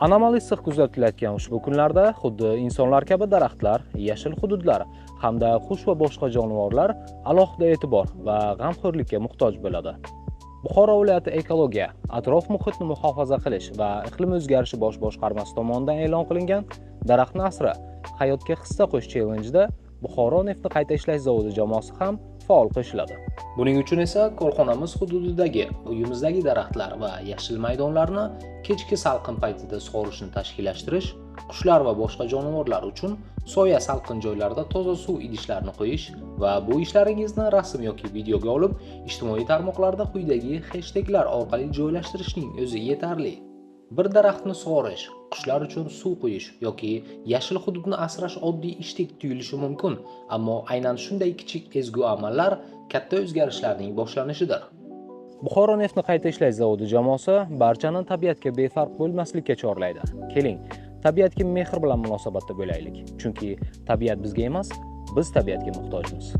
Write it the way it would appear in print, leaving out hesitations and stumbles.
Anomal issiq kuzatilayotgan ushbu kunlarda xuddi insonlar kabi daraxtlar, yashil hududlar hamda qush va boshqa jonivorlar alohida e'tibor va g'amxo'rlikka muhtoj bo'ladi. Buxoro viloyati ekologiya, atrof muhitni muhofaza qilish va iqlim o'zgarishi bosh boshqarmasi tomonidan e'lon qilingan Daraxtni asra, hayotga hissa qo'sh challenge'da Buxoro neftni qayta ishlash zavodi jamoasi ham faol qo'shiladi. Buning uchun esa korxonamiz hududidagi uyimizdagi daraxtlar va yashil maydonlarni kechki salqin paytida sug'orishni tashkillashtirish, qushlar va boshqa jonivorlar uchun soya salqin joylarda toza suv idishlarini qo'yish va bu ishlaringizni rasm yoki videoga olib, ijtimoiy tarmoqlarda quyidagi hashtaglar orqali joylashtirishning o'zi yetarli. Bir daraxtni sug'orish, qushlar uchun suv quyish yoki yashil hududni asrash oddiy ishdek tuyulishi mumkin, ammo aynan shunday kichik ezgu amallar katta o'zgarishlarning boshlanishidir. Buxoro neftni qayta ishlash zavodi jamoasi barchani tabiatga befarq bo'lmaslikka chorlaydi. Keling, tabiatga mehr bilan munosabatda bo'laylik, chunki tabiat bizga emas, biz tabiatga muhtojmiz.